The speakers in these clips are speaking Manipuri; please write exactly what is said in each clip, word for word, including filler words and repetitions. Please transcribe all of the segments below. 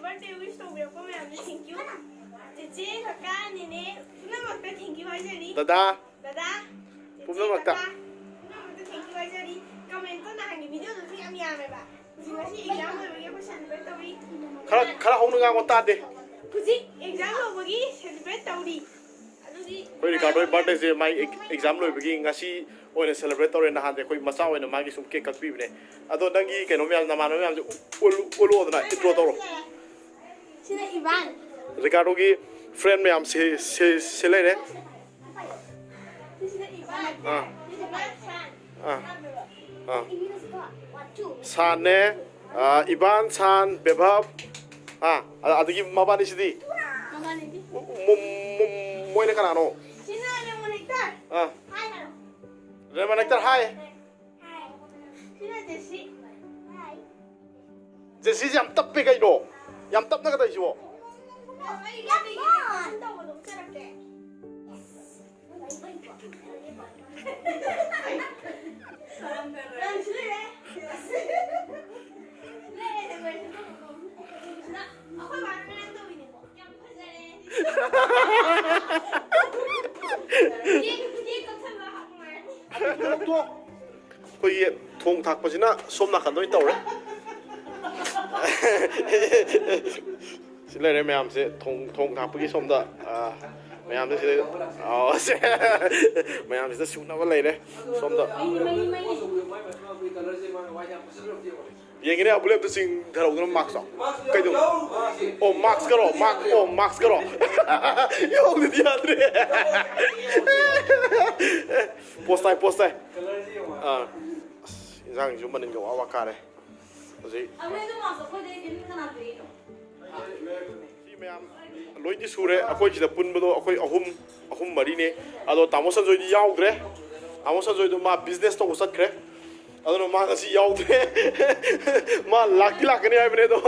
Birthday wish ꯇꯧꯕꯤꯔꯛꯄ ꯃꯌꯥꯝꯗ thank you. ꯆꯦꯆꯦ, ꯀꯀꯥ, ꯅꯦꯅꯦ ꯄꯨꯝꯅꯃꯛꯇ thank you ꯍꯥꯏꯖꯔꯤ꯫ ꯗꯗꯥ꯫ ꯗꯗꯥ꯫ ꯆꯦꯆꯦ, ꯄꯨꯝꯅꯃꯛꯇ꯫ ꯀꯀꯥ, ꯄꯨꯝꯅꯃꯛꯇ thank you ꯍꯥꯏꯖꯔꯤ꯫ Comment ꯇꯣ ꯅꯍꯥꯟꯒꯤ video ꯗꯁꯨ ꯌꯥꯝ ꯌꯥꯝꯃꯦꯕ꯫ ꯍꯧꯖꯤꯛ ꯉꯁꯤ exam ꯂꯣꯏꯕꯒꯤ ꯑꯩꯈꯣꯏ celebrate ꯇꯧꯔꯤ꯫ ꯈꯔ, ꯈꯔ ꯍꯧꯅ ꯉꯥꯡꯉꯣ ꯇꯥꯗꯦ꯫ ꯍꯧꯖꯤꯛ exam ꯂꯣꯏꯕꯒꯤ celebrate ꯇꯧꯔꯤ꯫ ꯑꯗꯨꯗꯤ ꯑꯩꯈꯣꯏ ꯔꯤꯀꯥꯔꯗꯣꯒꯤ birthday ꯁꯦ ꯃꯥꯏ exam ꯂꯣꯏꯕꯒꯤ ꯉꯁꯤ ꯑꯣꯏꯅ celebrate ꯇꯧꯔꯦ꯫ ꯅꯍꯥꯟꯗꯤ ꯑꯩꯈꯣꯏ ꯃꯆꯥ ꯑꯣꯏꯅ ꯃꯥꯒꯤ ꯁꯨꯝ cake cut ꯄꯤꯕꯅꯦ꯫ ꯑꯗꯣ ꯅꯪꯒꯤ ꯀꯩꯅꯣ ꯃꯌꯥꯝ, ꯅꯃꯥꯟꯅꯕ ꯃꯌꯥꯝꯁꯦ ꯎꯠꯂꯨ, ꯎꯠꯂꯨꯗꯅ intro ꯇꯧꯔꯣ꯫ ꯁꯤꯅ ꯏꯕꯥꯟ꯫ ꯔꯤꯀꯥꯔꯗꯣꯒꯤ friend ꯃꯌꯥꯝ ꯁꯤ, ꯁꯤ, ꯁꯤ ꯂꯩꯔꯦ꯫ ꯁꯤꯅ ꯏꯕꯥꯟ꯫ ꯑꯥ꯫ ꯁꯤꯅ ꯏꯕꯥꯟ꯫ ꯑꯥ꯫ ꯑꯥ꯫ ꯁꯥꯟꯅꯦ, ꯑꯥ, ꯏꯕꯥꯟ, ꯁꯥꯟ, ꯕꯦꯚꯕ, ꯑꯥ, ꯑ-, ꯑꯗꯒꯤ ꯃꯕꯥꯅꯤꯁꯤꯗꯤ? ꯃꯕꯥꯅꯤꯗꯤ? ꯃꯣ-, ꯃꯣ-, ꯃꯣꯏꯅ ꯀꯅꯥꯅꯣ? ꯁꯤꯅ ꯔꯦꯃꯣꯟ ꯍꯦꯛꯇꯔ꯫ ꯑꯥ꯫ ꯍꯥꯏ ꯍꯥꯏꯔꯣ꯫ ꯔꯦꯃꯣꯟ ꯍꯦꯛꯇꯔ, ꯍꯥꯏ꯫ ꯍꯥꯏ꯫ ꯁꯤꯅ ꯖꯦꯁꯤ꯫ ꯍꯥꯏ꯫ ꯖꯦꯁꯤꯁꯦ ꯌꯥꯝ ꯇꯞꯄꯦ ꯀꯩꯅꯣ? ꯌꯥꯝ ꯇꯞꯅꯒ ꯇꯧꯔꯤꯁꯤꯕꯣ? ꯑꯩ ꯇꯧꯕꯗꯣ ꯆꯠꯂꯛꯀꯦ꯫ ꯑꯩꯈꯣꯏꯒꯤ ꯊꯣꯡ ꯊꯥꯛꯄꯁꯤꯅ ꯁꯣꯝ ꯅꯥꯀꯟꯗ ꯑꯣꯏꯅ ꯇꯧꯔꯦ꯫ ꯁꯤ ꯂꯩꯔꯦ ꯃꯌꯥꯝꯁꯦ, ꯊꯣꯡ, ꯊꯣꯡ ꯊꯥꯛꯄꯒꯤ ꯁꯣꯝꯗ, ꯑ, ꯃꯌꯥꯝꯁꯦ ꯁꯤꯗ, ꯑ, ꯁꯦ, ꯃꯌꯥꯝꯁꯤꯗ ꯁꯨꯅꯕ ꯂꯩꯔꯦ ꯁꯣꯝꯗ꯫ ꯌꯦꯡꯒꯦꯅꯦ, ꯑꯕꯨꯂꯦꯞꯇ ꯆꯤꯡꯊꯔꯛꯎꯗꯅ mask ꯇꯣ꯫ ꯀꯩꯗꯧ-, ꯑꯣ, mask ꯀꯔꯣ, mask, ꯑꯣ, mask ꯀꯔꯣ꯫ ꯌꯧꯗꯗꯤ ꯌꯥꯗ꯭ꯔꯦ꯫ Pose ꯇꯥꯏ, pose ꯇꯥꯏ꯫ ꯑꯥ꯫ ꯑꯁ, ꯏꯟꯖꯥꯡꯁꯤꯁꯨ ꯃꯅꯤꯟꯒ ꯋꯥ ꯋꯥ ꯀꯥꯔꯦ꯫ ꯍꯧꯖꯤꯛ ꯑꯗꯨ ꯑꯗꯨ ꯃꯥꯁꯨ ꯑꯩꯈꯣꯏꯗꯩ ꯀꯩꯅꯣ ꯀꯅꯥ ꯄꯤꯔꯛꯏꯅꯣ? ꯁꯤ ꯃꯌꯥꯝ ꯂꯣꯏꯗꯤ ꯁꯨꯔꯦ꯫ ꯑꯩꯈꯣꯏ ꯁꯤꯗ ꯄꯨꯟꯕꯗꯣ ꯑꯩꯈꯣꯏ ꯑꯍꯨꯝ, ꯑꯍꯨꯝ ꯃꯔꯤꯅꯦ꯫ ꯑꯗꯣ ꯇꯥꯃꯣ ꯁꯟꯖꯣꯏꯗꯤ ꯌꯥꯎꯗ꯭ꯔꯦ꯫ ꯇꯥꯃꯣ ꯁꯟꯖꯣꯏꯗꯣ ꯃꯥ business ꯇꯧꯕ ꯆꯠꯈ꯭ꯔꯦ꯫ ꯑꯗꯨꯅ ꯃꯥ ꯉꯁꯤ ꯌꯥꯎꯗ꯭ꯔꯦ꯫ ꯃꯥ ꯂꯥꯛꯇꯤ ꯂꯥꯛꯀꯅꯤ ꯍꯥꯏꯕꯅꯦ ꯑꯗꯣ꯫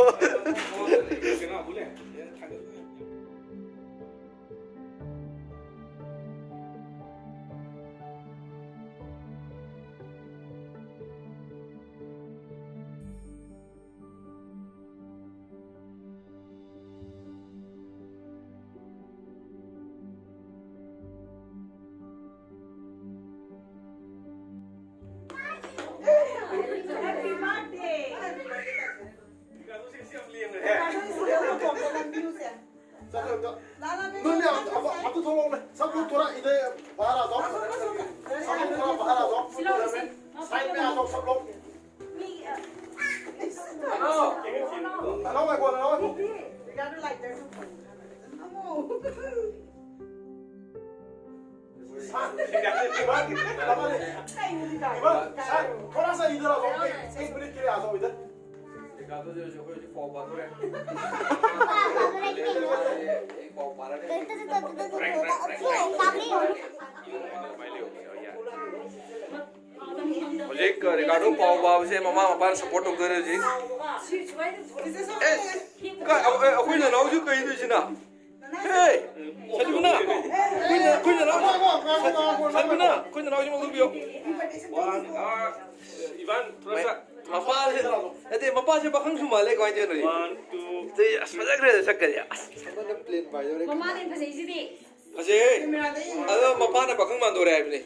चलो, तो लाला, मैं नूने आप, आप, आप तो थोड़ा में, सब लोग थोड़ा इधर बाहर आ जाओ। सब लोग थोड़ा बाहर आ जाओ। साइड में आ जाओ सब लोग। हेलो। हेलो, मैं बोल रहा हूँ। We gotta like, there's no point. इधर, इधर, इधर, थोड़ा सा इधर आ जाओ, एक, एक मिनट के लिए आ जाओ इधर। देखा तो जो, जो, जो पौ पा तो है। एक पौ पा रहा है। Hojik, uh, Ricardo, ꯄꯥꯎ ꯄꯥꯕꯁꯦ ꯃꯃꯥ ꯃꯄꯥꯅ support ꯇꯧꯗꯣꯔꯦ ꯍꯧꯖꯤꯛ꯫ ꯑꯦ, ꯀ-, ꯑ-, ꯑ-, ꯑꯩꯈꯣꯏ ꯅꯅꯥꯎꯁꯨ ꯀꯩꯗꯣꯏꯁꯤꯅ? ꯍꯦ! ꯁꯟꯖꯨꯅꯥ! ꯑꯩꯈꯣꯏ ꯅ-, ꯑꯩꯈꯣꯏ ꯅꯅꯥꯎ-, ꯁꯟꯖꯨꯅꯥ! ꯑꯩꯈꯣꯏ ꯅꯅꯥꯎꯁꯤ ꯃꯧ ꯄꯤꯌꯣ꯫ One, uh, Ivan, थोड़ा सा। ꯃꯄꯥꯁꯦ, ꯅꯠꯇꯦ, ꯃꯄꯥꯁꯦ ꯄꯥꯈꯪꯁꯨ ꯃꯥꯜꯂꯦ, ꯀꯃꯥꯏꯅ ꯇꯧꯔꯤꯅꯣ? One, two. ꯑꯁ, ꯐꯖꯈ꯭ꯔꯦꯗ ꯁꯛꯀꯗꯤ꯫ ꯑꯁ, ꯁꯣꯝꯗ plain ꯄꯥꯏꯗꯧꯔꯦ꯫ ꯃꯃꯥꯅ ꯍꯦꯟꯅ ꯐꯖꯩꯁꯤꯗꯤ꯫ ꯐꯖꯩꯍꯦ꯫ ꯑꯗꯣ ꯃꯄꯥꯅ ꯄꯥꯈꯪ ꯃꯥꯟꯗꯧꯔꯦ ꯍꯥꯏꯕꯅꯦ꯫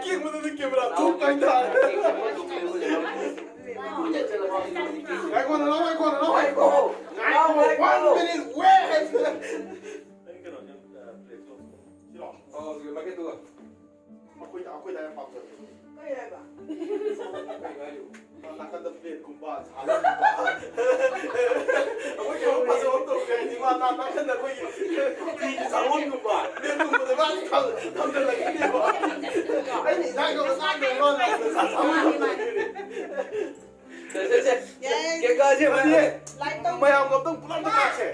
ꯌꯦꯡꯕꯗꯗꯤ camera ꯊꯣꯛꯄ ꯍꯥꯏꯇꯥꯔꯦ꯫ ꯉꯥꯏꯈꯣ, ꯅꯅꯥꯎ, ꯉꯥꯏꯈꯣ, ꯅꯅꯥꯎ, ꯉꯥꯏꯈꯣ꯫ ꯉꯥꯏꯈꯣ, one minute, wait꯫ ꯅꯪ ꯀꯩꯅꯣꯁꯦ, ꯑ, plate ꯇꯣ꯫ ꯁꯤꯔꯣ? ꯑꯣ, ꯁꯤ ꯃꯥꯏꯀꯩ ꯇꯨꯒ꯫ ꯑꯩꯈꯣꯏꯗ, ꯑꯩꯈꯣꯏꯗ ꯌꯥꯝ ꯄꯥꯝꯖꯕꯅꯦ꯫ ꯀꯩ ꯍꯥꯏꯕ? ꯀꯩ ꯍꯥꯏꯅꯣ? ꯅꯥꯀꯟꯗ plateꯀꯨꯝꯕ, ꯁꯥꯒꯨꯝꯕ꯫ ꯑꯩꯈꯣꯏ ꯀꯩꯅꯣ ꯐꯖꯕ ꯑꯃ ꯇꯧꯒꯦ ꯍꯥꯏꯗꯤ ꯃꯥ ꯅꯥ-, ꯅꯥꯀꯟꯗ ꯑꯩꯈꯣꯏꯒꯤ ꯐꯤꯒꯤ ꯁꯥꯒꯣꯟꯒꯨꯝꯕ, plateꯀꯨꯝꯕꯗ ꯃꯥ ꯑꯗꯨꯝ ꯊꯝ-, ꯊꯝꯖꯤꯜꯂꯛꯀꯅꯦꯕ꯫ ꯑꯩꯅ ꯏꯟꯖꯥꯡ ꯌꯧꯔ ꯆꯥꯗꯣꯏꯅꯦ, ꯃꯥ ꯅꯥꯀꯟꯗ ꯁꯥ-, ꯁꯥꯒꯣꯟ ꯊꯝꯖꯤꯜꯂꯛꯀꯅꯤ꯫ ꯁꯦ, ꯁꯦ, ꯁꯦ꯫ ꯌꯥꯏ꯫ ꯀꯦꯛ ꯀꯛꯑꯁꯦ, ꯅꯠꯇꯦ, ꯃꯌꯥꯝꯒ ꯑꯝꯇꯪ ꯄꯨꯂꯞ ꯑꯝꯇ ꯀꯛꯁꯦ꯫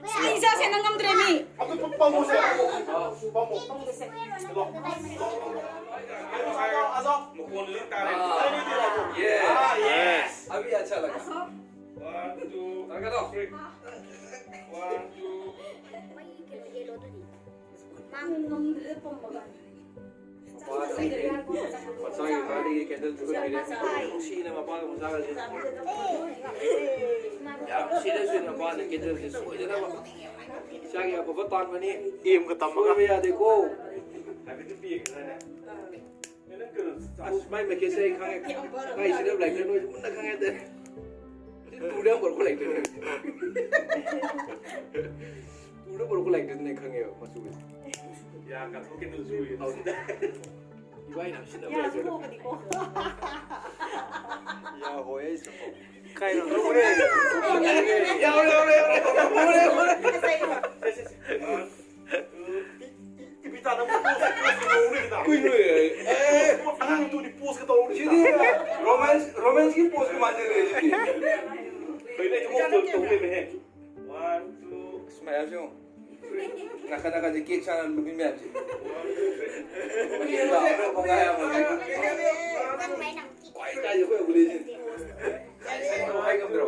ꯑꯩ ꯆꯥꯁꯦ ꯅꯪ ꯉꯝꯗ꯭ꯔꯦ ꯃꯤ꯫ ꯑꯝꯇ ꯄꯝꯃꯣꯁꯦ, ꯄꯝꯃꯣ, ꯄꯝꯃꯣ꯫ ꯄꯝꯒꯦꯁꯦ꯫ ꯂꯥꯛꯑꯣ, ꯂꯥꯛꯑꯣ, ꯂꯥꯛꯑꯣ꯫ ꯃꯈꯣꯟꯗꯨ ꯑꯗꯨꯝ ꯇꯥꯔꯦ꯫ ꯌꯦ꯫ ꯑꯥ, ꯌꯦꯁ꯫ ꯑꯚꯤ ꯑꯆꯥ ꯂꯒꯥ꯫ One, two, ꯇꯥꯔꯒꯦꯠ ꯇꯧ꯫ Three. One, two. ꯃꯩ ꯀꯩꯅꯣ ꯌꯦꯜꯂꯣꯗꯨꯗꯤ꯫ ꯃꯥ ꯉꯝꯗ꯭ꯔꯦ ꯄꯝꯕꯒ꯫ ꯃꯆꯥꯒꯤ birthday ꯒꯤ candle ꯊꯨꯒꯥꯏꯕꯤꯔꯦ꯫ ꯅꯨꯡꯁꯤꯅ ꯃꯄꯥꯒ ꯃꯆꯥꯒꯁꯦ꯫ ꯌꯥꯝ serious ꯑꯣꯏꯅ ꯃꯄꯥꯅ candle ꯁꯦ ꯁꯣꯏꯗꯅꯕ꯫ ꯏꯆꯥꯒꯤ ꯑꯐꯕ ꯇꯥꯟꯕꯅꯤ꯫ ꯑꯦꯝꯒ ꯇꯝꯃꯒ꯫ ꯁꯣꯏꯕ ꯌꯥꯗꯦꯀꯣ꯫ ꯍꯥꯏꯐꯦꯠꯇꯤ ꯄꯤꯈ꯭ꯔꯦꯅꯦ꯫ ꯑꯁ, ꯃꯥꯏ ꯃꯈꯦꯠꯁꯦ ꯑꯩ ꯈꯪꯉꯦ꯫ ꯃꯥꯏ ꯁꯤꯗ ꯂꯥꯏꯔꯤꯛꯇ ꯅꯣꯏꯁꯨ ꯃꯨꯟꯅ ꯈꯪꯉꯦ ꯍꯥꯏꯇꯥꯔꯦ꯫ ꯁꯤ ꯇꯨꯗ ꯌꯥꯝ ꯄꯨꯔꯛꯄ ꯂꯥꯏꯔꯤꯛꯇꯨꯅꯦ꯫ ꯇꯨꯗ ꯄꯨꯔꯛꯄ ꯂꯥꯏꯔꯤꯛꯇꯨꯅꯦ ꯈꯪꯉꯦꯕ ꯃꯆꯨꯁꯦ꯫ ꯌꯥ ꯀꯥꯊꯣꯛꯀꯦ ꯇꯧꯁꯨ ꯎꯏ꯫ ꯑꯧ꯫ ꯏꯕꯥꯏꯅ ꯌꯥꯝ ꯁꯤꯟꯅꯕ ꯌꯥꯁꯨ ꯂꯥꯏꯔꯤꯛꯇꯨꯅꯦ꯫ ꯍꯣꯕꯅꯤꯀꯣ꯫ ꯌꯥ ꯍꯣꯏ ꯑꯩꯁꯨ꯫ ꯀꯥꯏꯗꯅꯣ? ꯎꯔꯦ꯫ ꯌꯥꯎꯔꯦ, ꯌꯥꯎꯔꯦ, ꯌꯥꯎꯔꯦ꯫ ꯎꯔꯦ, ꯎꯔꯦ꯫ ꯐꯖꯩꯕ꯫ ꯁꯦ, ꯁꯦ, ꯁꯦ꯫ ꯏ-, ꯏ-, ꯏꯄꯤꯇꯥ ꯅꯪ pose, pose ꯇꯧꯔꯤ ꯈꯤꯇꯪ꯫ ꯀꯨꯏꯔꯣꯏ꯫ ꯑꯦ꯫ Pose, ꯑꯉꯥꯡꯗꯨꯗꯤ pose ꯀ ꯇꯧꯔꯤ ꯁꯤꯗꯤ ꯈꯤꯇꯪ꯫ Romance, romance ꯀꯤ pose ꯀ ꯃꯥꯟꯁꯤꯜꯂꯛꯑꯦ ꯁꯤꯗꯤ꯫ ꯀꯩꯅꯣ ꯑꯩ pose ꯇꯧ, ꯇꯧ ꯂꯩꯔꯝꯃꯦꯍꯦ꯫ One, two, ꯃꯌꯥꯝꯁꯦ ꯌꯦꯡꯉꯣ꯫ ꯅꯥꯀꯟ ꯅꯥꯀꯟꯁꯦ cake ꯆꯥꯅꯕ ꯅꯨꯄꯤ ꯃꯌꯥꯝꯁꯦ꯫ ꯈ꯭ꯋꯥꯏ ꯇꯥꯏꯁꯦ ꯑꯩꯈꯣꯏ ꯑꯕꯨꯂꯦꯁꯦ꯫ ꯍꯥꯏ ꯉꯝꯗ꯭ꯔꯣ?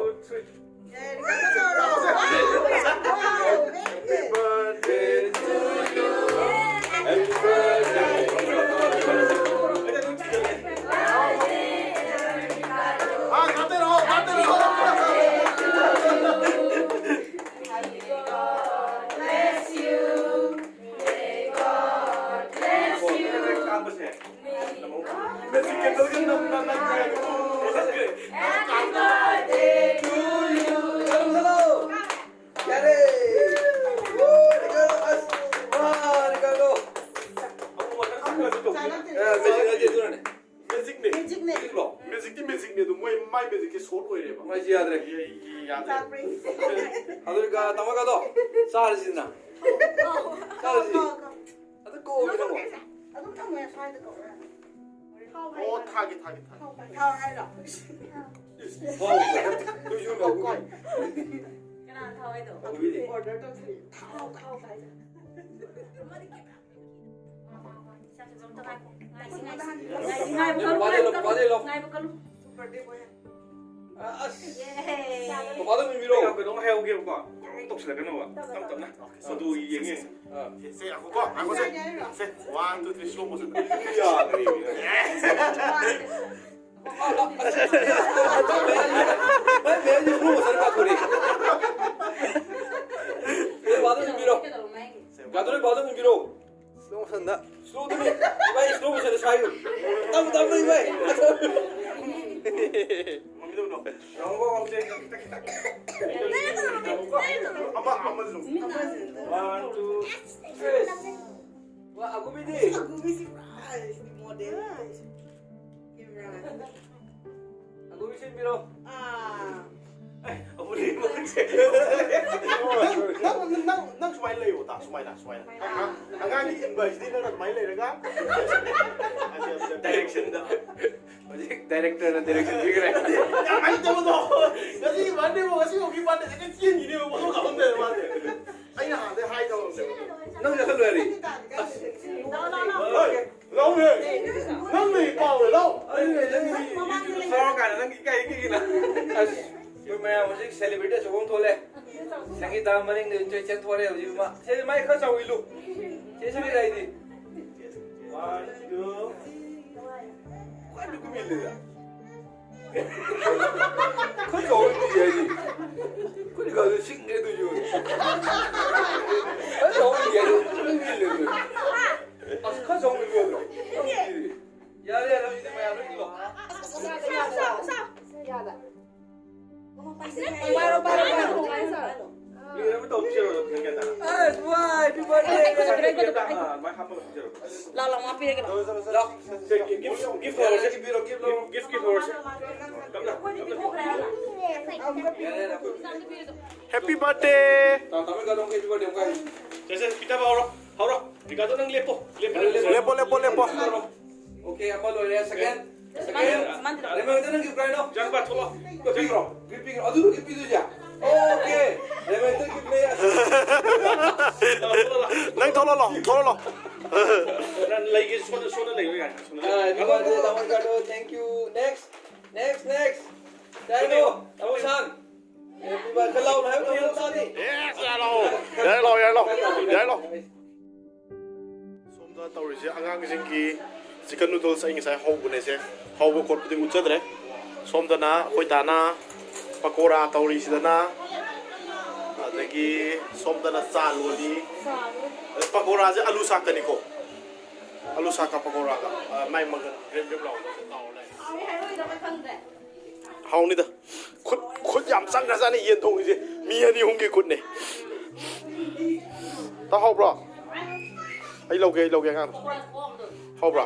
ꯌꯥꯔꯦ! ꯋꯥ, ꯔꯤꯀꯥꯔꯗꯣ! ꯑꯃꯨꯛ ꯃꯊꯪ ꯁꯛꯈ꯭ꯔꯁꯨ ꯇꯧꯁꯦ꯫ ꯑꯦ, ꯃꯦꯖꯤꯛ ꯅꯠꯇꯦ, ꯑꯗꯨꯅꯅꯦ꯫ ꯃꯦꯖꯤꯛꯅꯦ꯫ ꯃꯦꯖꯤꯛꯅꯦ꯫ ꯃꯦꯖꯤꯛꯂꯣ? ꯃꯦꯖꯤꯛꯇꯤ ꯃꯦꯖꯤꯛꯅꯦ, ꯑꯗꯨ ꯃꯣꯏ ꯃꯥꯏ ꯃꯦꯖꯤꯛꯁꯦ short ꯑꯣꯏꯔꯦꯕ꯫ ꯃꯥꯏꯁꯦ ꯌꯥꯗ꯭ꯔꯦ꯫ ꯑꯦ, ꯑꯦ, ꯌꯥꯗ꯭ꯔꯦ꯫ ꯆꯥꯛꯄ꯭ꯔꯤ꯫ ꯑꯗꯨ ꯔꯤꯀꯥ-, ꯇꯥꯃꯣ ꯀꯥꯗꯣ, ꯆꯥꯔꯁꯤꯗꯅ꯫ ꯆꯥꯔꯁꯤ꯫ ꯀꯥꯎ, ꯀꯥꯎ, ꯀꯥꯎ꯫ ꯑꯗꯨ ꯀꯣꯛꯑꯣ ꯅꯪꯕꯣ꯫ ꯑꯗꯨꯝ ꯊꯝꯃꯣ, ꯁ꯭ꯋꯥꯏꯗ ꯀꯧꯔ꯫ ꯑꯣ, ꯊꯥꯒꯦ, ꯊꯥꯒꯦ, ꯊꯥꯒꯦ꯫ ꯊꯥꯎ ꯍꯥꯏꯔꯣ? ꯏꯁ, ꯊꯥꯎ, ꯊꯥꯎ, ꯊꯥꯎ꯫ ꯀꯅꯥꯅ ꯊꯥꯎ ꯍꯥꯏꯗꯣ? ꯑꯣꯔꯗꯔ ꯇꯧꯁꯤꯜꯂꯛꯑꯦ꯫ ꯊꯥꯎ, ꯊꯥꯎ ꯍꯥꯏꯗꯣ꯫ ꯉꯥꯏꯕ ꯀꯜꯂꯨ, ꯉꯥꯏꯕ ꯀꯜꯂꯨ꯫ ꯁꯨꯄꯔ ꯗꯦ ꯕꯣꯏ꯫ ꯑꯁ꯫ ꯌꯦ꯫ ꯕꯕꯥꯗ ꯃꯤꯃꯤꯔꯣ? ꯑꯩ ꯀꯩꯅꯣꯝ ꯍꯥꯏꯍꯧꯒꯦꯕꯀꯣ꯫ ꯑꯃꯨꯛ ꯇꯧꯁꯤꯜꯂꯛꯀꯅꯣꯕ꯫ ꯇꯞ ꯇꯞꯅ꯫ ꯑꯣꯀꯦ, ꯁꯣꯔꯤ, ꯐꯣꯇꯣ ꯁꯣꯔꯤ, ꯌꯦꯡ ꯁꯣꯔꯤ, ꯌꯦꯡ꯫ ꯁꯣꯔꯤ꯫ ꯑꯥ꯫ ꯁꯦ, ꯁꯦ, ꯉꯥꯏꯈꯣꯀꯣ, ꯉꯥꯏꯈꯣ, ꯁꯦ꯫ ꯁꯦ, one, two, three, slow motion꯫ ꯌꯥꯗ꯭ꯔꯦ꯫ ꯃꯥꯏ ꯃꯌꯥꯏꯁꯦ slow motion ꯀꯥꯊꯣꯔꯛꯑꯦ꯫ ꯑꯦ, ꯕꯥꯗꯣ ꯍꯨꯟꯕꯤꯔꯣ꯫ ꯕꯥꯗꯣ, ꯕꯥꯗꯣ ꯍꯨꯟꯕꯤꯔꯣ꯫ Slow motionꯗ꯫ Slowꯗꯅꯤ꯫ ꯏꯕꯥꯏ, slow motionꯗ ꯁꯥꯏꯌꯨ꯫ ꯇꯞ ꯇꯞꯅ, ꯏꯕꯥꯏ꯫ ꯉꯝꯗꯧꯅꯣ? ꯉꯝꯃꯣ, ꯉꯝꯁꯦ꯫ ꯑꯃ, ꯑꯃ zoom꯫ One, two, three꯫ ꯋꯥ, ꯑꯒꯨꯕꯤꯗꯤ? ꯑꯒꯨꯕꯤꯁꯤ ꯄꯨꯔꯥ ꯃꯣꯗꯦꯜ꯫ ꯀꯦꯃꯦꯔꯥ꯫ ꯑꯒꯨꯕꯤ ꯁꯤꯟꯕꯤꯔꯣ꯫ ꯑꯥ꯫ ꯑꯦ, ꯑꯃꯨꯛ ꯂꯦꯡꯕ ꯈꯨꯠꯁꯦ꯫ ꯅꯪ, ꯅꯪ, ꯅꯪ, ꯅꯪ ꯁꯨꯃꯥꯏꯅ ꯂꯩꯌꯣ, ꯇꯥ, ꯁꯨꯃꯥꯏꯅ, ꯁꯨꯃꯥꯏꯅ꯫ ꯑꯉꯥꯡꯒꯤ ꯏꯟꯕ ꯍꯥꯏꯁꯤꯗꯤ ꯅꯪ ꯑꯗꯨꯃꯥꯏꯅ ꯂꯩꯔꯒ꯫ Directionꯗ꯫ ꯍꯧꯖꯤꯛ directorꯅ direction ꯄꯤꯈ꯭ꯔꯦ꯫ ꯌꯥꯝ ꯍꯩꯇꯕꯗꯣ꯫ ꯉꯁꯤꯒꯤ birthdayꯕꯨ, ꯉꯁꯤꯐꯥꯎꯒꯤ birthdayꯁꯦ ꯆꯦꯟꯈꯤꯅꯦꯕ, ꯐꯣꯇꯣ ꯀꯥꯞꯐꯝꯗ ꯃꯥꯁꯦ꯫ ꯑꯩꯅ ꯍꯥꯟꯅꯗꯩ ꯍꯥꯏꯗꯕꯅꯦꯕ꯫ ꯅꯪ ꯆꯠꯈ꯭ꯔꯦ꯫ No, no, no. ꯍꯣꯏ, ꯂꯥꯎꯅꯦ꯫ ꯅꯪꯅ ꯀꯥꯎꯔꯦ, ꯂꯥꯎ꯫ ꯑꯩꯅꯦ, ꯅꯪꯒꯤ ꯃꯃꯥꯡꯗ ꯂꯩ꯫ ꯁꯥꯎꯔ ꯀꯥꯟꯗ ꯅꯪꯒꯤ ꯏꯀꯥꯏ ꯏꯀꯥꯏꯒꯤꯅ꯫ ꯑꯁ, ꯑꯩꯈꯣꯏ ꯃꯌꯥꯝ ꯍꯧꯖꯤꯛ celebrity ꯑꯆꯧꯕ ꯑꯃ ꯊꯣꯛꯂꯦ꯫ ꯁꯪꯒꯤꯇꯥ ꯃꯅꯤꯡꯗ ꯆꯦꯟ-, ꯆꯦꯟꯊꯣꯔꯛꯑꯦ ꯍꯧꯖꯤꯛ ꯃꯥ꯫ ꯁꯦ, ꯃꯥꯏ ꯈꯔ ꯆꯥꯎꯍꯜꯂꯨ꯫ ꯁꯦ, ꯁꯪꯒꯤꯇꯥ ꯍꯥꯏꯗꯤ꯫ One, two. ꯈ꯭ꯋꯥꯏꯗꯒꯤ ꯀꯨꯝꯍꯜꯂꯦꯗ꯫ ꯈꯔ ꯆꯥꯎꯍꯜꯂꯨ ꯍꯥꯏꯗꯤ꯫ ꯑꯩꯈꯣꯏꯅ ꯈꯔ ꯁꯤꯡꯉꯦ ꯑꯗꯨꯁꯨ꯫ ꯈꯔ ꯆꯥꯎꯍꯜꯂꯨ ꯍꯥꯏꯗꯤ꯫ ꯑꯗꯨꯝ ꯏꯜꯂꯦ ꯑꯗꯨ꯫ ꯑꯁ, ꯈꯔ ꯆꯥꯎꯍꯜꯂꯨ ꯌꯥꯗ꯭ꯔꯣ? ꯌꯥꯔꯦ, ꯌꯥꯔꯦ, ꯍꯧꯖꯤꯛꯇꯤ ꯃꯌꯥꯝ ꯂꯣꯏ ꯏꯜꯂꯣ꯫ ꯌꯥꯗ꯫ ꯄꯥꯏꯔꯣ, ꯄꯥꯏꯔꯣ, ꯄꯥꯏꯔꯣ꯫ ꯃꯤ ꯑꯃ ꯇꯧ ꯄꯤꯖꯔꯣ, ꯅꯪ ꯒ꯭ꯌꯥꯟ ꯇꯥꯅ꯫ ꯑꯁ, ꯋꯥꯏ, happy birthday꯫ ꯑꯥ, ꯑꯗꯨꯃꯥꯏꯅ ꯍꯥꯞꯄꯒ ꯄꯤꯖꯔꯣ꯫ ꯂꯥꯎ, ꯂꯥꯎ, ꯃꯥ ꯄꯤꯔꯒꯦ, ꯂꯥꯎ꯫ ꯂꯥꯎ꯫ ꯁꯦ, gift, gift ꯍꯧꯔꯁꯦ꯫ Gift, gift ꯍꯧꯔꯁꯦ꯫ ꯇꯞꯅ, ꯇꯞꯅ꯫ Happy birthday! ꯇꯥ-, ꯇꯥꯃꯣ ꯀꯥꯗꯣ happy birthday ꯑꯃꯨꯛ ꯍꯥꯏ꯫ ꯁꯦ, ꯁꯦ, ꯄꯤꯊꯕ ꯍꯧꯔꯣ, ꯍꯧꯔꯣ꯫ ꯔꯤꯀꯥꯗꯣ, ꯅꯪ ꯂꯦꯞꯄꯣ, ꯂꯦꯞꯄꯣ, ꯂꯦꯞꯄꯣ, ꯂꯦꯞꯄꯣ, ꯂꯦꯞꯄꯣ꯫ Okay, ꯑꯃ ꯂꯣꯏꯔꯦ, second, second꯫ ꯁꯨꯃꯥꯏꯅ ꯇꯧꯔꯣ꯫ ꯔꯦꯃꯣꯟꯗ, ꯅꯪ gift ꯀꯥꯏꯅꯣ? ꯖꯪꯕꯥ, ꯊꯣꯛꯂꯛꯑꯣ꯫ Gift ꯄꯤꯔꯣ, gift ꯄꯤꯔꯣ, ꯑꯗꯨ gift ꯄꯤꯗꯣꯏꯁꯦ? Okay, ꯔꯦꯃꯣꯟꯗ gift ꯂꯩ꯫ ꯊꯣꯛꯂꯛꯑꯣ, ꯊꯣꯛꯂꯛꯑꯣ꯫ ꯅꯪ ꯊꯣꯛꯂꯛꯑꯣ, ꯊꯣꯛꯂꯛꯑꯣ꯫ ꯅꯪ ꯂꯩꯒꯦ, ꯁꯣꯝꯗ, ꯁꯣꯝꯗ ꯂꯩꯌꯣ, ꯌꯥꯔꯦ, ꯁꯣꯝꯗ ꯂꯩꯌꯣ꯫ ꯑꯥ, ꯔꯤꯀꯥꯗꯣ, ꯇꯥꯃꯣ ꯔꯤꯀꯥꯗꯣ, thank you, next, next, next꯫ ꯀꯥꯏꯅꯣ, ꯇꯥꯃꯣ ꯁꯥꯟ꯫ ꯈꯔ ꯂꯥꯎꯅ ꯍꯥꯏꯌꯨ, ꯇꯥꯗꯦ꯫ ꯑꯦꯁ, ꯌꯥꯔꯦ ꯂꯥꯎ꯫ ꯌꯥꯔꯦ ꯂꯥꯎ, ꯌꯥꯔꯦ ꯂꯥꯎ, ꯌꯥꯔꯦ ꯂꯥꯎ꯫ ꯁꯣꯝꯗ ꯇꯧꯔꯤꯁꯦ ꯑꯉꯥꯡꯁꯤꯡꯒꯤ chicken noodles ꯑꯩ ꯉꯁꯥꯏ ꯍꯧꯕꯅꯦꯁꯦ꯫ ꯍꯧꯕ ꯈꯣꯠꯄꯗꯤ ꯎꯠꯆꯗ꯭ꯔꯦ꯫ ꯁꯣꯝꯗꯅ ꯑꯩꯈꯣꯏ ꯗꯥꯅ ꯄꯀꯣꯔꯥ ꯇꯧꯔꯤꯁꯤꯗꯅ, ꯑꯗꯒꯤ ꯁꯣꯝꯗꯅ ꯆꯥ ꯂꯣꯜꯂꯤ꯫ ꯄꯀꯣꯔꯥꯁꯦ ꯑꯂꯨ ꯁꯥꯛꯀꯅꯤꯀꯣ꯫ ꯑꯂꯨ ꯁꯥꯛꯀ ꯄꯀꯣꯔꯥꯒ, ꯑ, ꯃꯥꯏ ꯃꯪꯒꯟ ꯒ꯭ꯔꯦꯝ ꯒ꯭ꯔꯦꯝ ꯂꯥꯎꯕꯗꯣ ꯇꯧꯔ ꯂꯩ꯫ ꯍꯥꯎꯅꯤꯗ꯫ ꯈꯨꯠ, ꯈꯨꯠ ꯌꯥꯝ ꯆꯪꯈ꯭ꯔꯖꯥꯠꯅꯤ ꯌꯦꯟ ꯊꯣꯡꯉꯤꯁꯦ꯫ ꯃꯤ ꯑꯅꯤ ꯑꯍꯨꯝꯒꯤ ꯈꯨꯠꯅꯦ꯫ ꯇꯥꯍꯧꯕ꯭ꯔꯣ? ꯑꯩ ꯂꯧꯒꯦ, ꯑꯩ ꯂꯧꯒꯦ ꯑꯉꯥꯡꯗꯣ꯫ ꯍꯧꯕ꯭ꯔꯣ?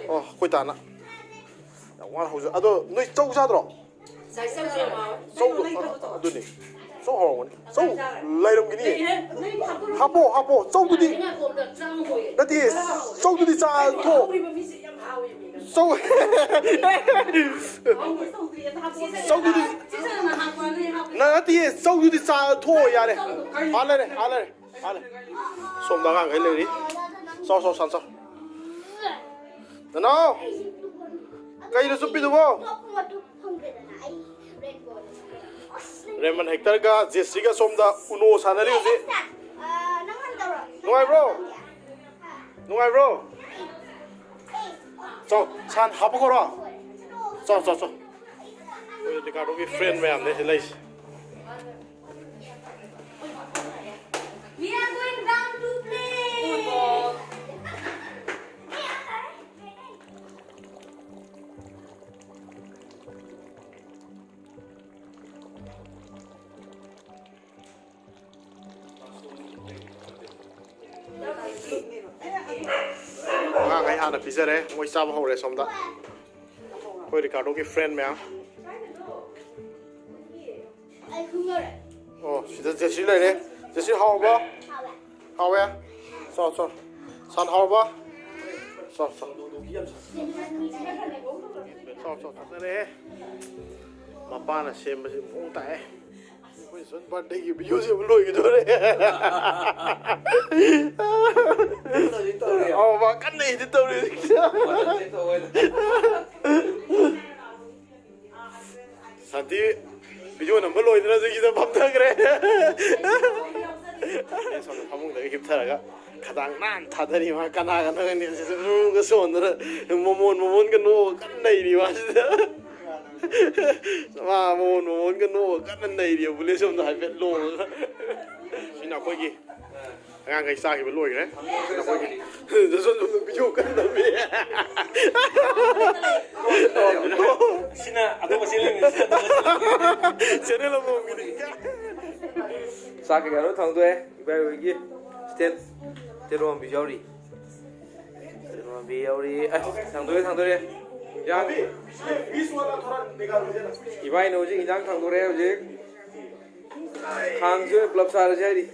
ꯑꯣ, ꯑꯩꯈꯣꯏ ꯇꯥꯅ꯫ ꯌꯥꯝ ꯋꯥꯅ ꯍꯧꯖ-, ꯑꯗꯣ ꯅꯣꯏ ꯆꯧ ꯆꯥꯗ꯭ꯔꯣ? ꯆꯧ, ꯑꯗꯨꯅꯤ꯫ ꯆꯧ ꯍꯧꯔꯝꯒꯅꯤ꯫ ꯆꯧ ꯂꯩꯔꯝꯒꯅꯤ꯫ ꯍꯥꯞꯄꯣ, ꯍꯥꯞꯄꯣ꯫ ꯆꯧꯗꯨꯗꯤ꯫ ꯅꯠꯇꯦ, ꯆꯧꯗꯨꯗꯤ ꯆꯥ ꯊꯣꯛ꯫ ꯆꯧ-, ꯆꯧꯗꯨꯗꯤ꯫ ꯅ-, ꯅꯠꯇꯦ, ꯆꯧꯗꯨꯗꯤ ꯆꯥ ꯊꯣꯛꯑꯣ ꯌꯥꯔꯦ꯫ ꯑꯥ ꯂꯩꯔꯦ, ꯑꯥ ꯂꯩꯔꯦ, ꯑꯥ ꯂꯩꯔꯦ꯫ ꯁꯣꯝꯗ ꯑꯉꯥꯡꯈꯩ ꯂꯩꯔꯤ꯫ ꯆꯥꯎ, ꯆꯥꯎ, ꯁꯥꯟ ꯆꯥꯎ꯫ ꯅꯅꯥꯎ! ꯀꯩꯅꯣ ꯆꯨꯞꯄꯤꯗꯨꯕꯣ? ꯔꯦꯃꯟ ꯍꯦꯛꯇꯔꯒ ꯖꯦꯁꯤꯒ ꯁꯣꯝꯗ ꯎꯅꯣ ꯁꯥꯟꯅꯔꯤ ꯍꯧꯖꯤꯛ꯫ ꯅꯨꯡꯉꯥꯏꯕ꯭ꯔꯣ? ꯅꯨꯡꯉꯥꯏꯕ꯭ꯔꯣ? ꯆꯥꯎ, ꯁꯥꯟ ꯍꯥꯞꯄꯈꯣꯔꯣ? ꯆꯥꯎ, ꯆꯥꯎ, ꯆꯥꯎ꯫ ꯑꯩꯈꯣꯏ ꯔꯤꯀꯥꯔꯗꯣꯒꯤ ꯐ꯭ꯔꯦꯟ ꯃꯌꯥꯝꯅꯦ ꯁꯤ ꯂꯩꯁꯦ꯫ We are going down to play. ꯑꯉꯥꯡꯈꯩ ꯍꯥꯟꯅ ꯄꯤꯖꯔꯦ, ꯃꯣꯏ ꯆꯥꯕ ꯍꯧꯔꯦ ꯁꯣꯝꯗ꯫ ꯑꯩꯈꯣꯏ ꯔꯤꯀꯥꯔꯗꯣꯒꯤ ꯐ꯭ꯔꯦꯟ ꯃꯌꯥꯝ꯫ ꯑꯣ, ꯁꯤꯗ ꯖꯦꯁꯤ ꯂꯩꯔꯦ꯫ ꯖꯦꯁꯤ ꯍꯥꯎꯔꯕꯣ? ꯍꯥꯎꯋꯦ꯫ ꯆꯥꯎ, ꯆꯥꯎ꯫ ꯁꯟ ꯍꯥꯎꯔꯕꯣ? ꯆꯥꯎ, ꯆꯥꯎ꯫ ꯆꯥꯎ, ꯆꯥꯎ, ꯐꯖꯔꯦꯍꯦ꯫ ꯃꯄꯥꯅ ꯁꯦꯝꯕꯁꯤ ꯃꯑꯣꯡ ꯇꯥꯏꯍꯦ꯫ ꯑꯩꯈꯣꯏ ꯁꯣꯝ ꯕꯥꯔꯗꯦꯒꯤ ꯚꯤꯗꯤꯑꯣꯁꯦ ꯑꯃꯨꯛ ꯂꯣꯏꯒꯗꯣꯔꯦ꯫ ꯑꯧ, ꯃꯥ ꯀꯟꯅ edit ꯇꯧꯔꯤ ꯍꯧꯖꯤꯛ꯫ ꯁꯥꯟꯇꯤ, ꯚꯤꯗꯤꯑꯣ ꯅꯝꯕ ꯂꯣꯏꯗ꯭ꯔꯦ꯫ ꯈꯗꯥꯡ ꯅꯥꯟ ꯊꯥꯗꯔꯤ ꯃꯥ꯫ ꯀꯅꯥ ꯀꯅꯥ ꯈꯪꯗꯦ꯫ ꯁꯤꯁꯨ ꯎꯔꯨꯝꯒ ꯁꯣꯟꯗꯅ ꯃꯣꯃꯣꯟ ꯃꯣꯃꯣꯟꯒ ꯅꯣꯛꯑꯒ ꯀꯟꯅ ꯅꯩꯔꯤ ꯃꯥꯁꯤꯗ꯫ ꯃꯥ ꯃꯣꯃꯣꯟ ꯃꯣꯃꯣꯟꯒ ꯅꯣꯛꯑꯒ ꯀꯟꯅ ꯅꯩꯔꯤ꯫ ꯕꯨꯂꯦꯠ ꯁꯣꯝꯗ ꯍꯥꯏꯐꯦꯠ ꯂꯣꯡꯉꯒ꯫ ꯁꯤꯅ ꯑꯩꯈꯣꯏꯒꯤ ꯑꯉꯥꯡꯈꯩ ꯆꯥꯈꯤꯕ ꯂꯣꯏꯈ꯭ꯔꯦ꯫ ꯁꯤꯅ ꯑꯩꯈꯣꯏꯒꯤ ꯖꯣꯟꯁꯟ ꯁꯣꯝꯗ ꯚꯤꯗꯤꯑꯣ ꯀꯟꯅ ꯅꯝꯃꯤ꯫ ꯁꯤꯅ ꯑꯇꯣꯞꯄ ꯆꯦꯅꯦꯜ ꯑꯃꯒꯤꯅꯤ꯫ ꯆꯥꯛ ꯀꯩꯀꯥ ꯂꯣꯏ ꯊꯥꯡꯗꯣꯛꯑꯦ꯫ ꯏꯕꯥꯏ ꯍꯣꯏꯒꯤ ꯁ꯭ꯇꯦꯟ, ꯁ꯭ꯇꯦꯟ ꯋꯥꯡꯕꯤ ꯌꯥꯎꯔꯤ꯫ ꯁ꯭ꯇꯦꯟ ꯋꯥꯡꯕꯤ ꯌꯥꯎꯔꯤ꯫ ꯑꯁ, ꯊꯥꯡꯗꯣꯔꯦ, ꯊꯥꯡꯗꯣꯔꯦ꯫ ꯏꯟꯖꯥꯡ꯫ ꯏꯕꯥꯏꯅ ꯍꯧꯖꯤꯛ ꯏꯟꯖꯥꯡ ꯊꯥꯡꯗꯣꯔꯦ ꯍꯧꯖꯤꯛ꯫ ꯈꯥꯡꯁꯦ ꯑꯣꯏꯅ ꯄꯨꯂꯞ ꯆꯥꯔꯁꯦ ꯍꯥꯏꯔꯤ꯫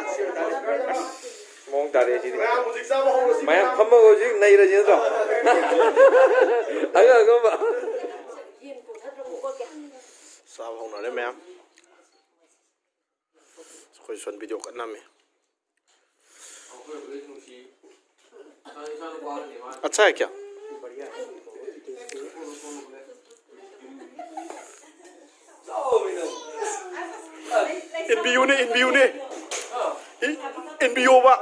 ꯑꯁ, ꯃꯑꯣꯡ ꯇꯥꯔꯦ ꯁꯤꯗꯤ꯫ ꯃꯌꯥꯝ ꯐꯝꯃꯒ ꯍꯧꯖꯤꯛ ꯅꯩꯔꯁꯤ ꯅꯠꯇ꯭ꯔꯣ? ꯑꯉꯝ ꯑꯉꯝꯕ꯫ ꯆꯥꯕ ꯍꯧꯅꯔꯦ ꯃꯌꯥꯝ꯫ ꯑꯩꯈꯣꯏ ꯁꯣꯝ ꯚꯤꯗꯤꯑꯣ ꯀꯟꯅ ꯅꯝꯃꯤ꯫ अच्छा है क्या? ꯏꯟꯕꯤꯌꯨꯅꯦ, ꯏꯟꯕꯤꯌꯨꯅꯦ꯫ ꯏ-, ꯏꯟꯕꯤꯌꯣꯕ꯫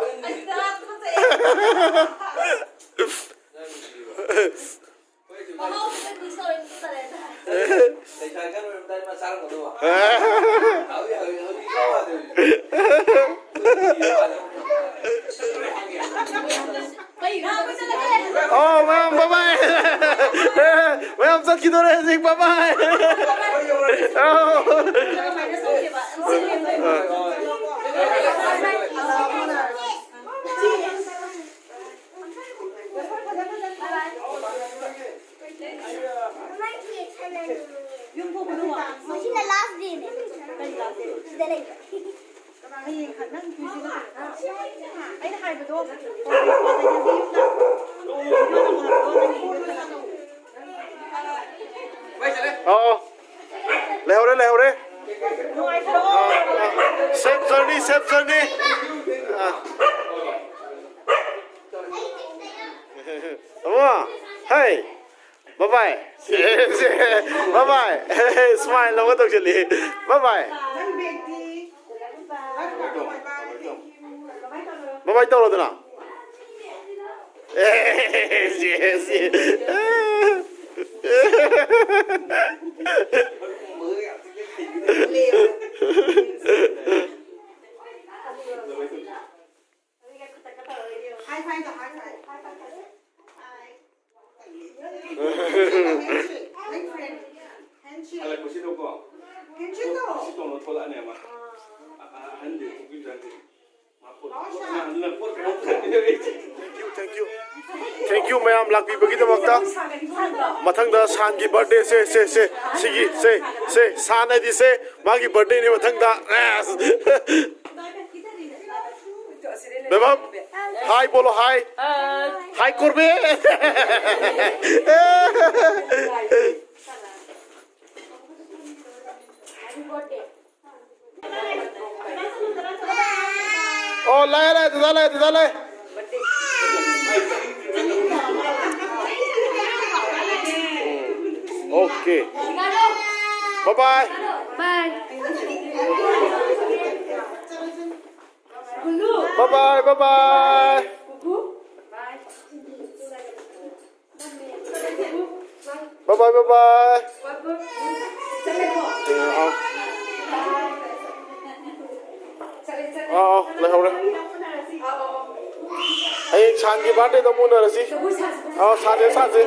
ꯑꯣ, ꯃꯌꯥꯝ, bye bye. ꯃꯌꯥꯝ ꯆꯠꯈꯤꯗꯣꯔꯦ ꯍꯧꯖꯤꯛ, bye bye. ꯑꯣ꯫ ꯉꯁꯤꯅ last dayꯅꯦ꯫ ꯁꯤꯗ ꯂꯩꯕ꯫ ꯑꯩꯅ ꯍꯥꯏꯕꯗꯣ ꯑꯣ, ꯂꯩꯍꯧꯔꯦ, ꯂꯩꯍꯧꯔꯦ꯫ Safe journey, safe journey. ꯑꯥ꯫ ꯑꯃ, hey, bye bye. Bye bye. Smile ꯑꯃ ꯇꯧꯁꯤꯜꯂꯤ꯫ Bye bye. ꯕꯥꯏ ꯕꯥꯏ ꯇꯧꯔꯣꯗꯅ꯫ ꯑꯦ, ꯁꯤ, ꯁꯤ꯫ ꯍꯜꯂꯛꯄꯁꯤꯗꯀꯣ, ꯁꯤ ꯇꯧꯅ ꯊꯣꯛꯂꯛꯑꯅꯦꯕ꯫ ꯑ-, ꯑ-, ꯑꯍꯟꯗꯤ ꯊꯣꯛꯄꯤꯗ꯭ꯔꯗꯤ꯫ Thank you, thank you꯫ Thank you ꯃꯌꯥꯝ ꯂꯥꯛꯄꯤꯕꯒꯤꯗꯃꯛꯇ꯫ ꯃꯊꯪꯗ ꯁꯥꯟꯒꯤ birthday ꯁꯦ, ꯁꯦ, ꯁꯦ, ꯁꯤꯒꯤ, ꯁꯦ, ꯁꯦ, ꯁꯥꯟ ꯍꯥꯏꯗꯤ ꯁꯦ, ꯃꯥꯒꯤ birthday ꯅꯤ ꯃꯊꯪꯗ꯫ ꯕꯦꯕꯝ, hi ꯕꯣꯂꯣ, hi꯫ Hi ꯀꯣꯔꯕꯦ꯫ ꯑꯣ, ꯂꯥꯛꯑꯦ, ꯂꯥꯛꯑꯦ, ꯗꯗꯥ ꯂꯥꯛꯑꯦ, ꯗꯗꯥ ꯂꯥꯛꯑꯦ꯫ Okay. Bye bye. Bye. Bye bye, bye bye. Bye bye, bye bye꯫ ꯑꯥ, ꯑꯥ, ꯂꯩꯍꯧꯔꯦ꯫ ꯍꯌꯦꯡ ꯁꯥꯟꯒꯤ birthday ꯗ ꯑꯃꯨꯛ ꯎꯅꯔꯁꯤ꯫ ꯑꯥ, ꯁꯥꯁꯦ, ꯁꯥꯁꯦ꯫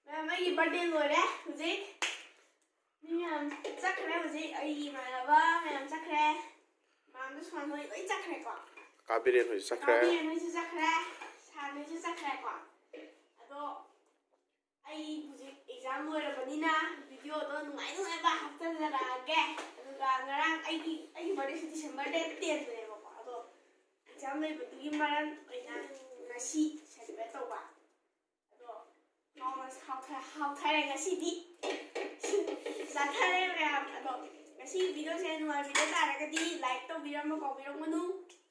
ꯃꯌꯥꯝ, ꯑꯩꯒꯤ birthday ꯂꯣꯏꯔꯦ ꯍꯧꯖꯤꯛ꯫ ꯃꯤ ꯃꯌꯥꯝ ꯆꯠꯈ꯭ꯔꯦ ꯍꯧꯖꯤꯛ꯫ ꯑꯩꯒꯤ ꯏꯃꯥꯟꯅꯕ ꯃꯌꯥꯝ ꯆꯠꯈ꯭ꯔꯦ꯫ ꯃꯌꯥꯝꯗꯣ ꯁꯨꯃꯥꯏꯅ ꯂꯣꯏ, ꯂꯣꯏ ꯆꯠꯈ꯭ꯔꯦꯀꯣ꯫ ꯀꯥꯕꯤꯔꯦꯟ ꯍꯣꯏꯁꯨ ꯆꯠꯈ꯭ꯔꯦ꯫ ꯀꯥꯕꯤꯔꯦꯟ ꯍꯣꯏꯁꯨ ꯆꯠꯈ꯭ꯔꯦ꯫ ꯁꯥꯟ ꯍꯣꯏꯁꯨ ꯆꯠꯈ꯭ꯔꯦꯀꯣ꯫ ꯑꯗꯣ ꯑꯩ ꯍꯧꯖꯤꯛ exam ꯂꯣꯏꯔꯕꯅꯤꯅ video ꯗꯣ ꯅꯨꯡꯉꯥꯏ ꯅꯨꯡꯉꯥꯏꯕ ꯍꯥꯞꯆꯤꯟꯖꯔꯛꯑꯒꯦ꯫ ꯑꯗꯨꯒ ꯉꯔꯥꯡ ꯑꯩꯒꯤ, ꯑꯩꯒꯤ birthday ꯁꯦ December date ten ꯗꯅꯦꯕꯀꯣ꯫ ꯑꯗꯣ exam ꯂꯩꯕꯗꯨꯒꯤ ꯃꯔꯝ ꯑꯣꯏꯅ ꯉꯁꯤ celebrate ꯇꯧꯕ꯫ ꯑꯗꯣ ꯍꯥꯎꯅ ꯍꯥꯎꯊ-, ꯍꯥꯎꯊꯔꯦ ꯉꯁꯤꯗꯤ꯫ ꯆꯥꯊꯔꯦ ꯃꯌꯥꯝ꯫ ꯑꯗꯣ ꯉꯁꯤ video ꯁꯦ ꯅꯨꯡꯉꯥꯏꯕꯤꯕ ꯇꯥꯔꯒꯗꯤ like ꯇꯧꯕꯤꯔꯝꯕ ꯀꯥꯎꯕꯤꯔꯝꯒꯅꯨ,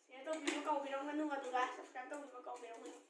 share ꯇꯧꯕꯤꯔꯝꯕ ꯀꯥꯎꯕꯤꯔꯝꯒꯅꯨ, ꯑꯗꯨꯒ subscribe ꯇꯧꯕꯤꯔꯝꯕ ꯀꯥꯎꯕꯤꯔꯝꯒꯅꯨ꯫